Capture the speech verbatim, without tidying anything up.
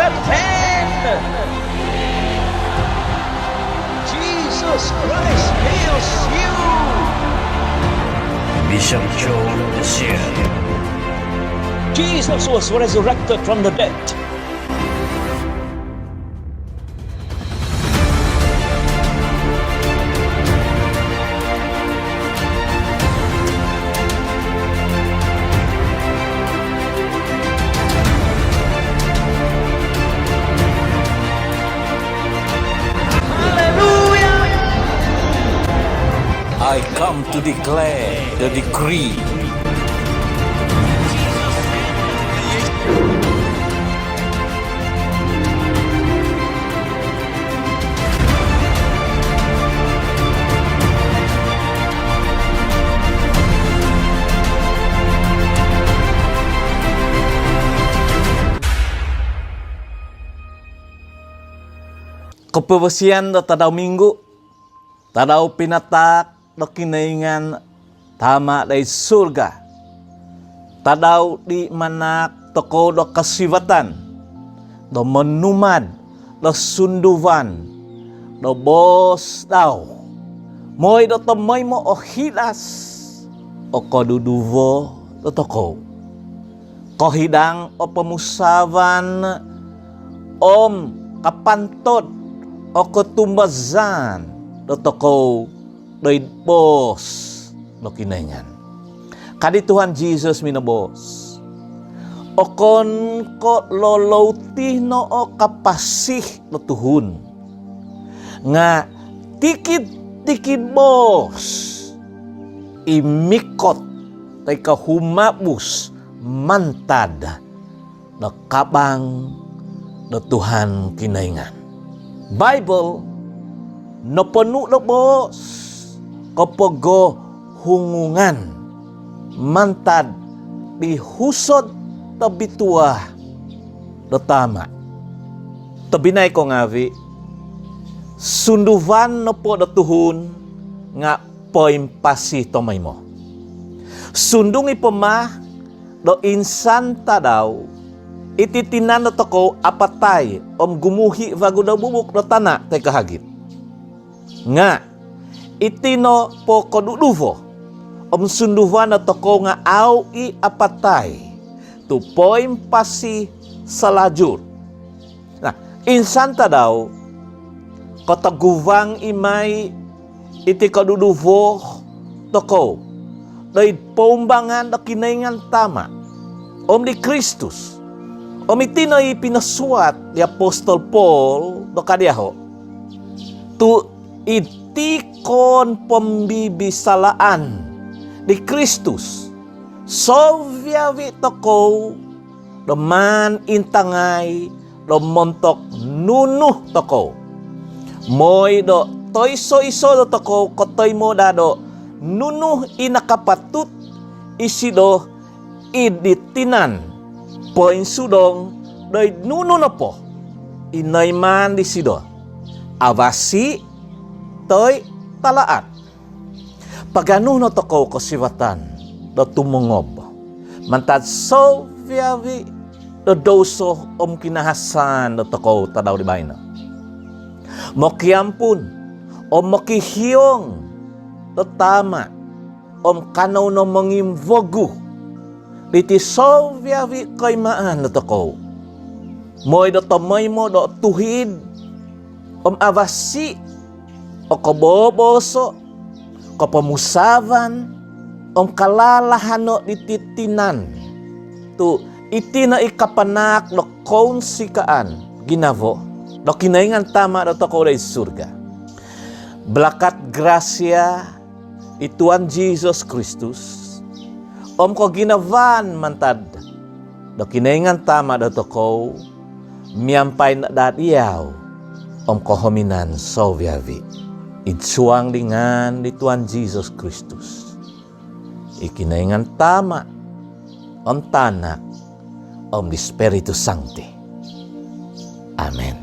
Left hand. Jesus Christ heals you. Bishop Joel Desir. Jesus was resurrected from the dead. Hallelujah! I come to declare the decree. Kopoposizon do tadau minggu, tadau pinataak do Kinoingan Tama' doid surga. Tadau di manaak tokou do kosivatan do monumad do sunduvan do boos dau, moi do tomoimo o hidas o koduduvo dotokou. Kohidang o pomusaavan om kapantod o kotumbazaan dotokou doid boos do Kinoingan. Ka di Tuhan Jesus minoboos, okon ko' lolouti no o kapasi do tuhun, nga' tikid-tikid boos i mikot toi ko' humabus mantad do kabang do Tuhan Kinoingan. Baibol noponu' do boos kopogohungungan mantad di husod tobitua do Tama'. Tobpinai ko' ngaavi', sunduvan nopo do tuhun nga' poimpasi tomoimo. Sundung i' po ma do insan tadau, iti tinan dotokou apatai om gumuhi' vagu do bubuk do tana' toi ko' hagit. Nga' iti nopo koduduvo om sunduvan dotokou nga' au i' apatai, tu' poimpasi salajur. Na, insan tadau kotoguvang i' mai iti koduduvo tokou doid poumbangan do Kinoingan Tama' om di Kristus. Om iti no i pinosuat di Apostol Paul do ka diaho', tu' id tikon pombibisalaan di Kristus, soviavi' tokou do maan intangai do montok nunu tokou, moi do toiso-iso dotokou kotoimo daa do nunu i nakapatut isido id di tinan poinsudong doid nunu nopo i noiman disido, avasi toi talaat. Paganu no tokou kosivatan do tumongob mantad soviavi' do douso om kinahasaan dotokou tadau di baino. Mokiampun om mokihiong do Tama' om kanou no mongimbogu diti soviavi' koimaan dotokou, moi do tomoimo do tuhid om avasi o koboboso', kopomusaavan om kalalahano' diti tinan, tu' iti no i kapanaak do kounsikaan ginavo do Kinoingan Tama' dotokou doid surga. Balakat grasia i Tuhan Jesus Kristus om koginavaan mantad do Kinoingan Tama' dotokou miampai no daa diau om kohominan soviavi'. Id suang di ngaan di Tuhan Jesus Kristus, i Kinoingan Tama' om Tanak om di Spiritu Sangti. Amin.